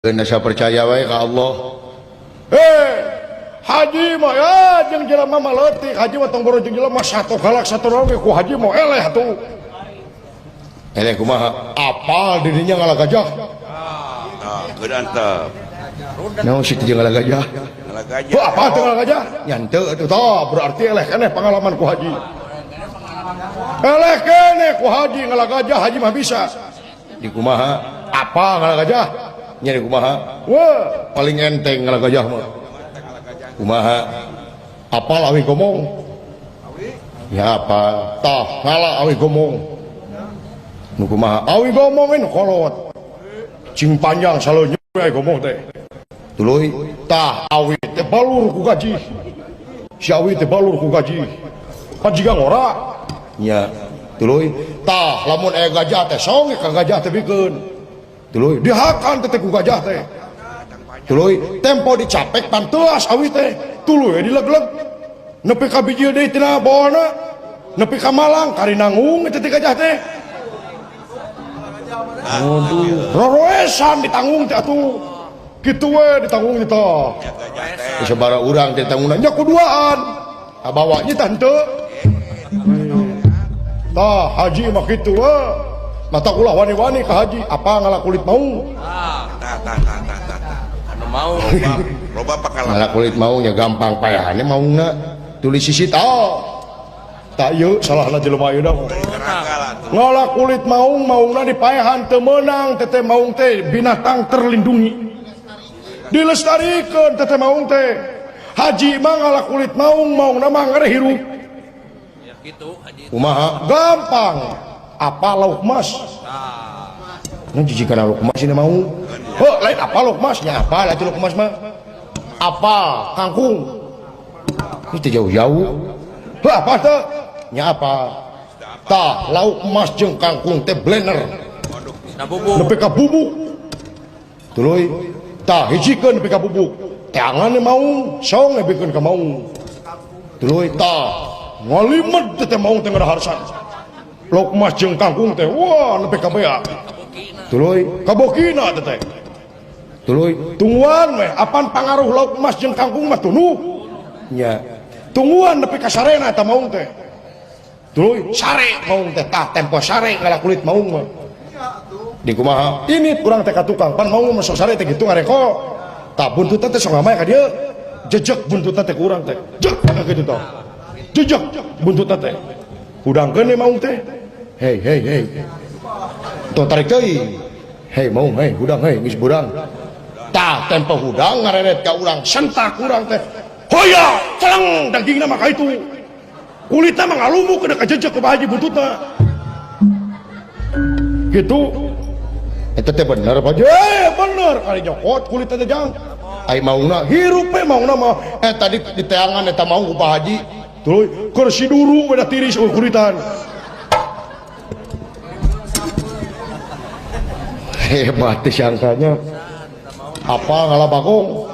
Asa percaya wae ka Allah. Haji mah ya jeung jelema mah leutik, haji mah tong boro jeung jelema satu galak satu naon ku haji mah eleh atuh. Eleh kumaha? Apal dirinya ngalah gajah. Tah, geus antep. Naon sih jeung ngalah gajah? Ngalah gajah. Heuh, apa teh ngalah gajah? Nya henteu atuh tah, berarti eleh keneh pangalaman ku haji. Eleh keneh ku haji ngalah gajah, haji mah bisa. Di kumaha? Apa ngalah gajah? Nya di kumaha? Wah, paling enteng ngalah gajah mah. Kumaha? Apal awi gomong? Ya apa? Tah, ngalah awi gomong. Nu kumaha? Awi gomong ini kolot. Cing panjang saleunyeun we gomong teh. Tuluy tah awi teh balur ku gaji. Si awi teh balur ku gaji. Pan jiga ngora. Nya, tuluy tah lamun aya gajah teh song ka gajah teh bikeun. Tuluy dihakan teh ku gajah teh. Tuluy tempo dicapek panteas awi teh. Tuluy dilegleg. Nepi ka bijil deui tina bawana. Nepi ka Malang kari nanggung eta teh gajah teh. Aduh, roroesan ditanggung teh atuh. Kitu we ditanggung teh. Sabara urang teh tanggungna nya kuduaan. Kabawa nya tah henteu. Tah haji mah kitu we. Mata ulah wani-wani ka haji, apa ngalah kulit mau? Tah tah tah tah tah. Anu mau Loba pengalaman. Ngalah kulit mau nya gampang payahannya maungna. Tulis sisi tah. Tak ieu salahna jelema ayeuna mah. Ngalah kulit maung, maungna dipaehan teu meunang, teteh maung teh binatang terlindungi. Dilestarikeun teteh maung teh. Haji mah ngalah kulit maung, maungna mah ngere hirup. Ya kitu haji. Kumaha? Gampang. Apa lauk mas? Nah, jijik kana lauk mas ini mau. Heuh, lain apa lauk mas? Nya apa lah lauk mas mah? Apa kangkung? Ini teh jauh-jauh. Heuh, apa teh? Nya apa? Tah, lauk emas jeung kangkung teh blender. Nah bubuk. Nepi ka bubuk. Tuluy, tah hijikeun nepi ka bubuk. Teangan maung, song nepikeun ka maung. Tuluy tah ngalimed teh maung teh ngadaharsan. Lauk emas jeung kangkung teh wah nepi ka bea. Tuluy kabokina teh teh. Tuluy tungguan weh apan pangaruh lauk emas jeung kangkung mah tunuh. Nya. Tungguan nepi ka sarena eta maung teh. Tuluy sare maung teh tah tempo sare ngalah kulit maung mah. Di kumaha? Ini kurang teh ka tukang pan maung mah sok sare teh kitu ngareko. Tah buntutna teh sok ngamaya ka dieu. Jejek buntutna teh kurang teh. Jek ka kitu tah. Jejek buntutna teh. Hudangkeun we maung teh. Hei hei hei. Tong tarik teuing. Hei maung hei hudang hei geus burang. Tah tempo hudang ngareret ka urang sentak urang teh. Hoya celeng dagingna mah ka itu. Kulitna mah ngalumuk ke kajejek ku Pak Haji buntutna. Gitu. Eta teh bener Pak Haji. Bener kali nyokot kulitna teh jang. Ai maungna hirup we maungna mah. Tadi di teangan eta maung ku Pak Haji. Tuluy keur siduru we da tiris kulitan. Hebat teh sangkanya. Apa ngalah bagong?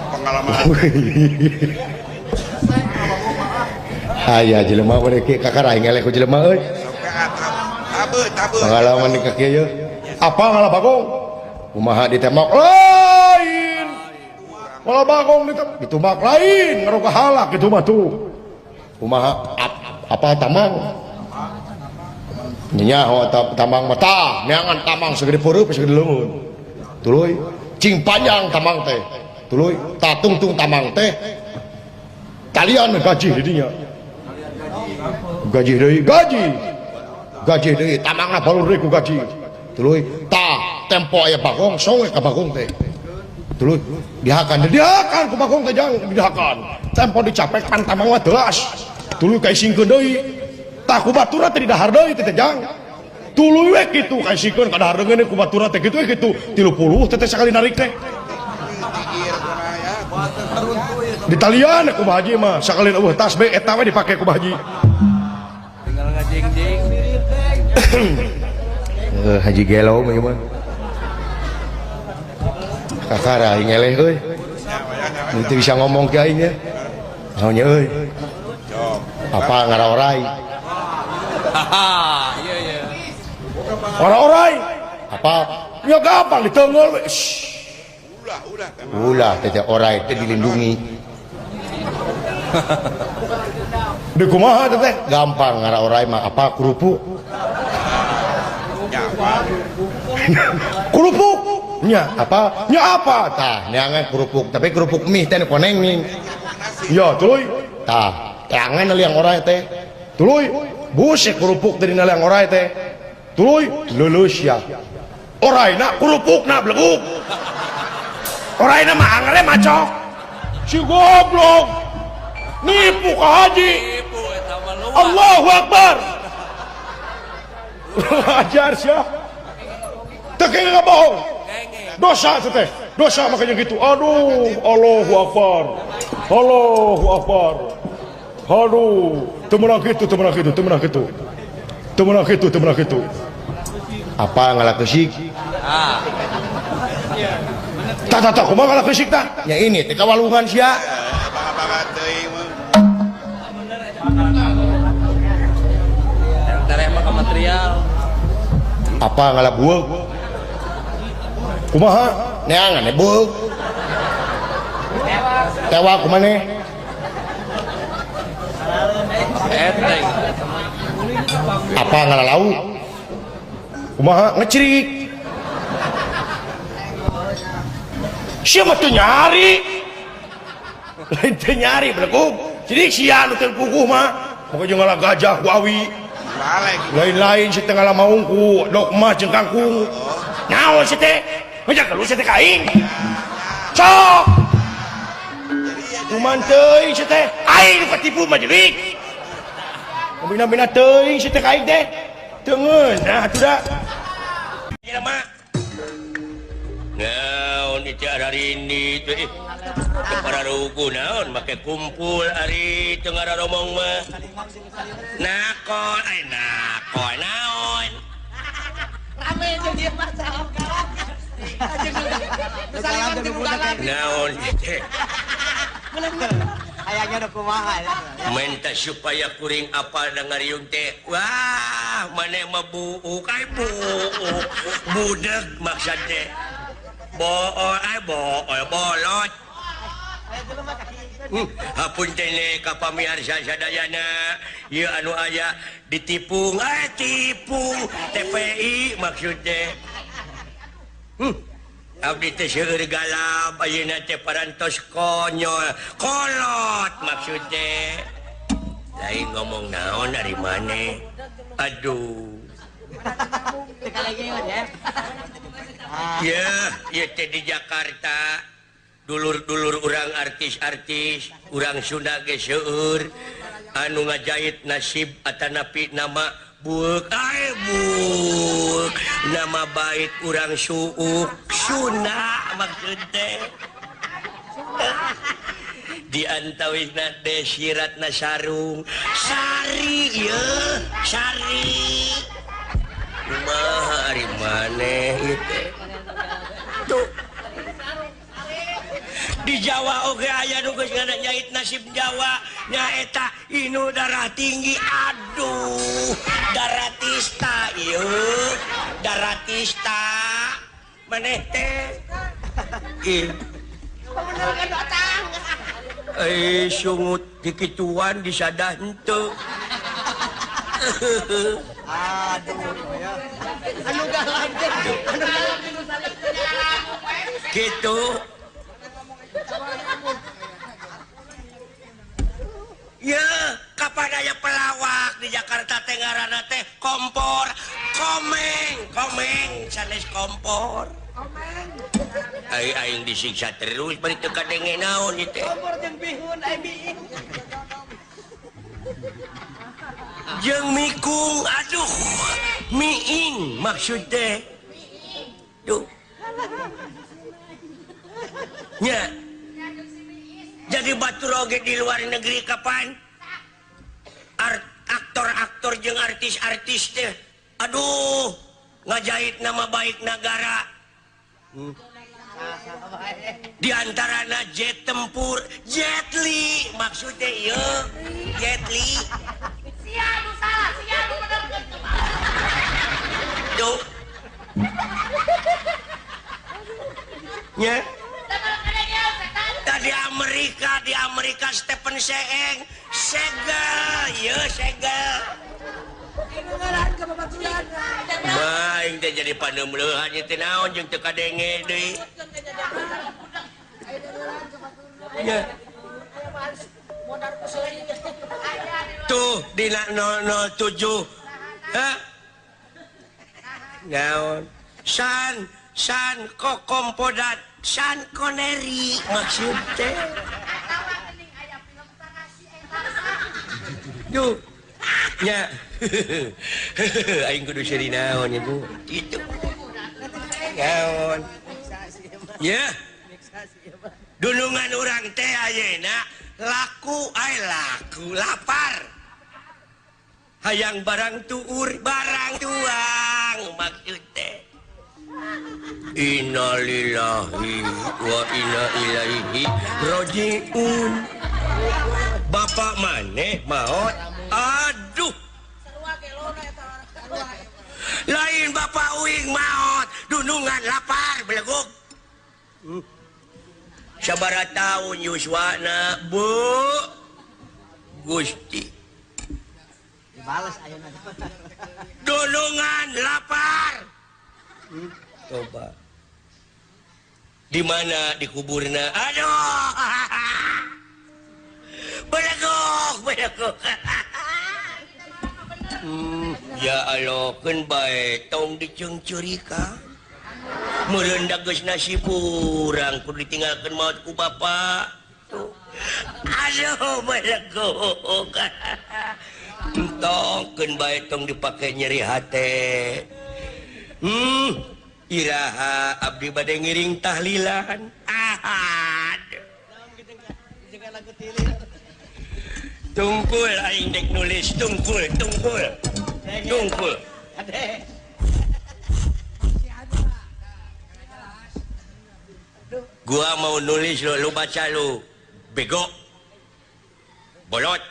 Pengalaman. Aya jelema we kieu kakara aing eleh ku jelema euy. Pengalaman di kaki ieu. Apa ngalah bagong? Kumaha ditembak lain. Ngalah bagong ditumbak lain, ngaroga halak kitu mah tuh. Kumaha apa tamang? Nya tamang mah tah, neangan tamang segede peureub segede leungeun. Tuluy cing panjang tamang teh. Tuluy tah tungtung tamang teh. Talian gaji di dinya. Gaji deui, gaji. Gaji deui, tamangna balur deui ku gaji. Tuluy tah tempo aya bagong, song ka bagong teh. Tuluy dihakan, dihakan ku bagong teh jang dihakan. Tempo dicapek pan tamang mah teuas. Tuluy kaisingkeun deui. Tah ku baturna teh didahar deui teh jang. Tuluy we kitu kaisingkeun ka dahar deungeun ku baturna teh kitu we kitu. 30 teh sakali narik teh. Di talian ku Pak Haji mah sakali eueuh tas be eta we dipake ku Pak Haji. Tinggal ngajing-jing. Haji gelo mah ieu mah. Kakara aing eleh euy. Teu bisa ngomong ke aing nya. Naon nya euy? Apa ngaraorai? Haha, iya iya. Ngaraorai. Apa? Ya gampang ditenggol we. Ulah Ulah teh orai teh dilindungi. Di kumaha teh? Gampang ngara orai mah apa kerupuk. Kerupuk. Nya apa? Nya apa? Tah, neangan kerupuk, tapi kerupuk mie teh koneng nih. Ya, tuluy. Tah, teangan liang orai teh. Tuluy, buset kerupuk teh dina liang orai teh. Tuluy, lulus ya. Orai na kerupuk na beleguk. Orai na mah angere macok. Si goblok. Nipu ka haji. Allahu Akbar. Ajar sia. Teu kenging bohong. Dosa teh. Dosa makanya gitu. Aduh, Allahu Akbar. Allahu Akbar. Aduh, teu meunang kitu, teu meunang kitu, teu meunang kitu. Teu meunang kitu, teu meunang kitu. Apa ngalah keusik? Ah. Tah tah tah, kumaha ngalah keusik tah? Ya ini teh kawalungan sia. Bangga-bangga teuing mah. Tereh mah ka material. Apa ngalah bueuk? Kumaha? Neangan e bueuk. Tewak kumaneh? Enteng. Apa ngalah lauk? Kumaha? Ngecerik. Sia mah teu nyari. Lain teu nyari belegug. Jadi sia nu teu puguh mah. Pokoke jeung ngalah gajah ku awi. Lain-lain si teh ngalah maung ku dogma jeung kangkung. Naon si teh? Ngajak geus si teh ka aing. Sok. Kuman teuing si teh? Aing nu katipu mah jelik. Bina-bina teuing si teh ka aing teh. Teu ngeunah atuh da. Naon itu hari ini teh? Para rugu naon make kumpul ari teu ngararomong mah. Nakol ai nakol naon? Rame jeung ieu mah salam kalah. Naon teh? Ayahnya udah kumaha ya. Minta supaya kuring apa ngariung teh. Wah, maneh mah buuk ai buuk. Budeg maksud teh. Bool ai bool bolot. Hapunten ka pamiarsa sadayana ieu anu aya ditipung ai tipung TPI maksud teh. Abdi teh seueur galap ayeuna teh parantos konyol kolot maksud teh. Lain ngomong naon ari maneh. Aduh. Ya, ieu teh di Jakarta. Dulur-dulur urang artis-artis, urang Sunda ge seueur anu ngajahit nasib atanapi nama bueuk ai bueuk nama baik urang suuk Sunda maksud teh. Di antawisna desiratna sarung sari ieu sari kumaha ari maneh ieu teh. Tuh di Jawa oge aya nu geus ngajahit nasib Jawa nyaeta inu darah tinggi aduh daratista ieu daratista maneh teh ih eh sungut dikituan disadah henteu aduh anu galak anu galak kitu. Ya, kapan aya pelawak di Jakarta teh ngaranna teh kompor, komeng, komeng sanes kompor. Komeng. Ai aing disiksa terus bari teu kadenge naon ieu teh. Kompor jeung bihun ai biing. Jeung mikung aduh, miing maksud teh. Duh. Nya. Jadi batur oge di luar negeri kapan? Aktor-aktor jeung artis-artis teh. Aduh, ngajahit nama baik negara. Di antarana jet tempur, Jet Li maksudnya ieu, Jet Li. Sia nu salah, sia nu bener. Duh. Nya. Tadi Amerika, di Amerika Stephen Seeng segel, ye segel. Baik teh jadi paneumleuhan ieu teh naon jeung teu kadenge deui. Nya. Tuh dina 007. Hah? Naon? San San Kokompodat San Koneri maksud teh. Duh. Nya. Aing kudu seuri naon ieu kitu. Naon? Ya. Dunungan urang teh ayeuna laku ai laku lapar. Hayang barang tuur barang tuang maksud teh. Innalillahi wa inna ilaihi rajiun. Bapak maneh maot. Aduh. Lain bapak uing maot, dunungan lapar beleguk. Sabaraha taun yuswana, Bu. Gusti. Dibales ayeuna. Dunungan lapar. Coba. Di mana dikuburna? Aduh. Beleguk, beleguk. Ya Allah, keun bae tong diceungceurikan. Meureun da geus nasib urang kudu ditinggalkeun maot ku bapa. Tuh. Aduh, beleguk. Entong keun bae tong dipake nyeri hate. Iraha abdi bade ngiring tahlilan. Aduh. Tungkul aing dek nulis tungkul tungkul. Tungkul. Gua mau nulis lu, lu baca lu. Bego. Bolot.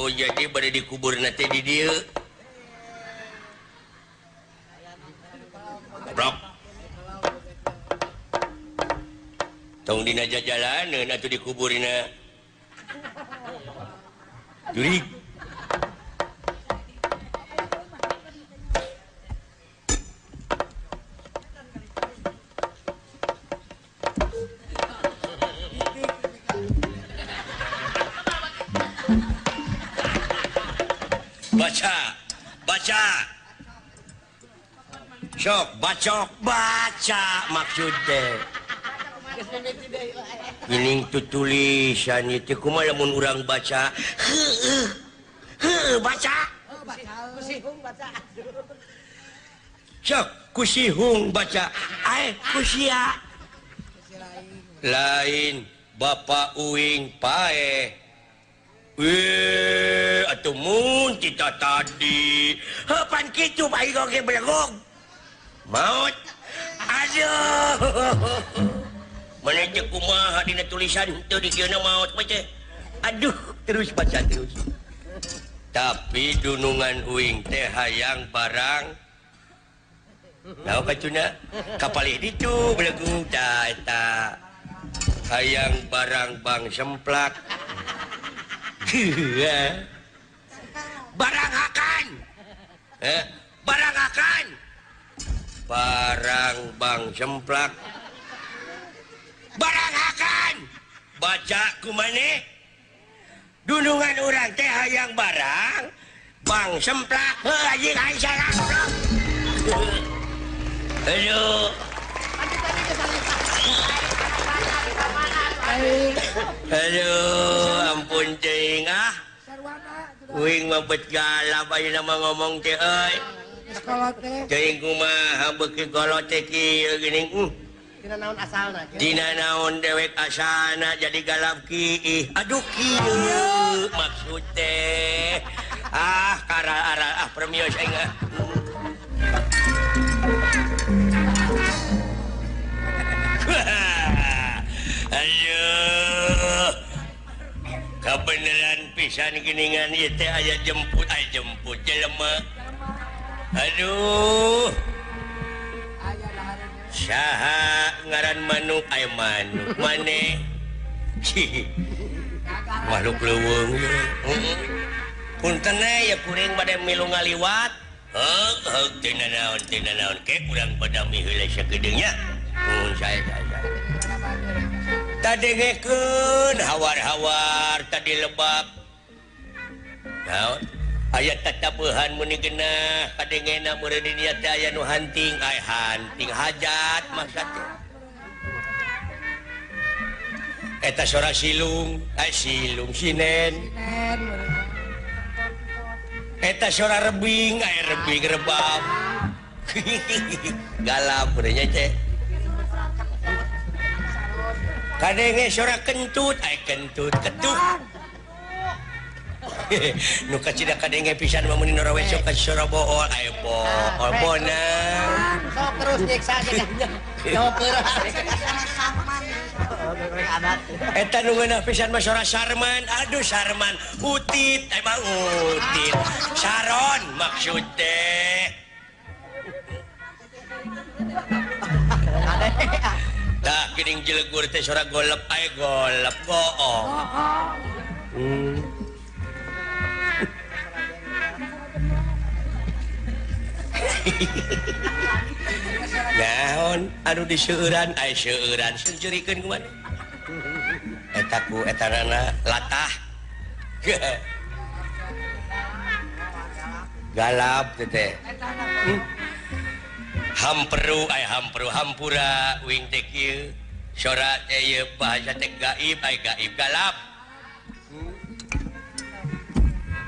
Oh jadi bade dikubur nanti di dieu. Goblok. Tong dina jajalaneun atuh dikuburna. Jurig. Baca, baca. Sok, bacok, baca maksud teh. Geuning tu tulisan ieu teh kumaha lamun urang baca? Heueuh. Heueuh baca. Kusihung baca. Sok kusihung baca. Ae kusia. Lain Bapak uing pae. Weh, atuh mun kita tadi. Heuh pan kitu bae oge belegog. Maot. Aduh. Mana teh kumaha dina tulisan teu dikieuna maot mah teh. Aduh, terus baca terus. Tapi dunungan uing teh hayang barang. Naon kacuna? Kapalih ditu belegug tah eta. Hayang barang bang semplak. Barang akan. Barang akan. Barang bang semplak. Barang akan. Baca kumane? Dunungan urang teh hayang barang bang semplak. Heuh anjing aing salah. Aduh. Aduh, ampun cing ah. Uing mah bet galap ayeuna mah ngomong teh euy. Teuing kumaha beuki kolot teh kieu geuning. Dina naon asalna? Dina naon dewek asalna jadi galap kiih. Aduh kieu maksud teh. Ah kara-ara ah permios aing ah. Aduh, kebenaran pisan geningan ieu teh aya jemput, aya jemput jelema. Aduh. Saha ngaran manuk aya manuk maneh makhluk leuweung. Punten ya kuring bade milu ngaliwat. Heug heug teu nanaon teu nanaon ke urang padami heula sakedeung nya. Mun sae sae. Tadengekeun hawar-hawar tadi lebak. Naon? Aya tatabuhan muni genah kadengena meureun di dieu teh aya nu hanting, ay hanting hajat maksud teh. Eta sora silung, ay silung sinen. Eta sora rebing, ay rebing rebab. Galap meureun nya teh. Kadenge sora kentut, ay kentut ketuk. Nu kacida kadenge pisan mah mun nora we sok ka sora bool, ay bool bonang. Sok terus nyiksa ge. Eta nu ngeunah pisan mah sora Sarman, aduh Sarman, utit, emang utit. Saron maksud teh. Tah geuning jelegur teh sora golep, ay golep goong. Naon anu diseueuran ay seueuran seunceurikeun kumaha eta ku etanana latah galap teh hamperu ay hamperu hampura wing teh kieu sora teh ieu bahasa teh gaib ay gaib galap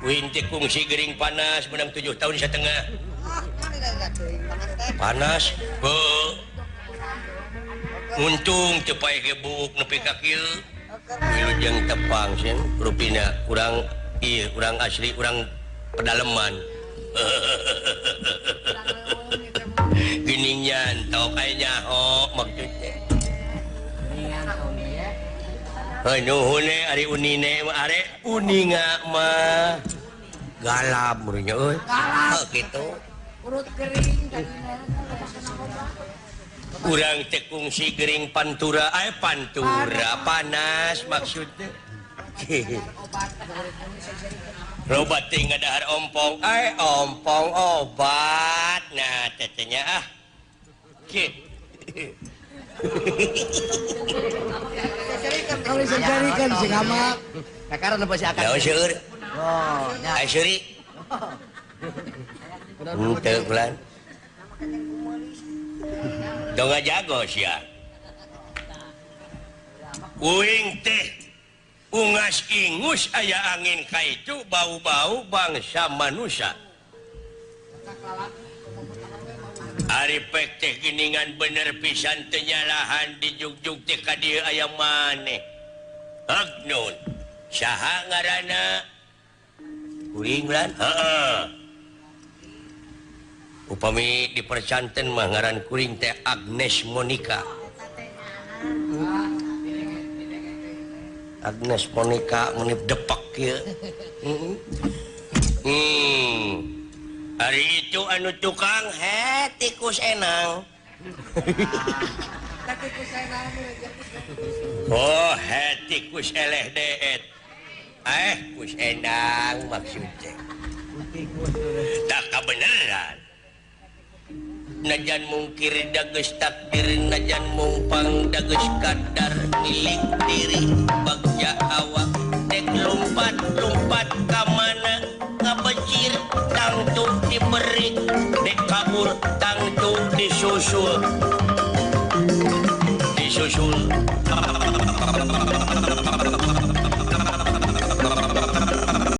wing teh kungsi gering panas menang 7 tahun setengah panas heuh untung teu paeh ge buuk nepi ka kieu wilujeng tepang sieun rupina urang ieu urang asli urang pedaleman geuning nyantok aya nyaho maksud teh heuh nuhun ari unine mah are uninga mah galap meureun nya euy heuh kitu urut kering urang teh kungsi gering pantura ay pantura panas maksudnya loba teh ngadahar ompong ay ompong obat nah tetehnya ah kalau sejarikan si kamak kakaran apa si akar seueur ay seuri henteu bulan dong jago sia uing teh ungas ingus aya angin kaitu bau-bau bangsa manusia ari pek teh giningan bener pisan teu nyalahan dijugjug teh ka dieu aya maneh Agnun saha ngaranna kuring bulan heeh upami dipercanten mah ngaran kuring teh Agnes Monica. Agnes Monica menip depak kieu. Ari itu anu tukang he tikus enang. Oh he tikus eleh deet. Kus enang maksudnya. Tak kebenaran. Najan mungkir dageus takdir najan mungpang dageus kadar milik diri bagja awak dek lompat-lompat ka mana ngabecir tangtu diberi dek kabur tangtu disusul.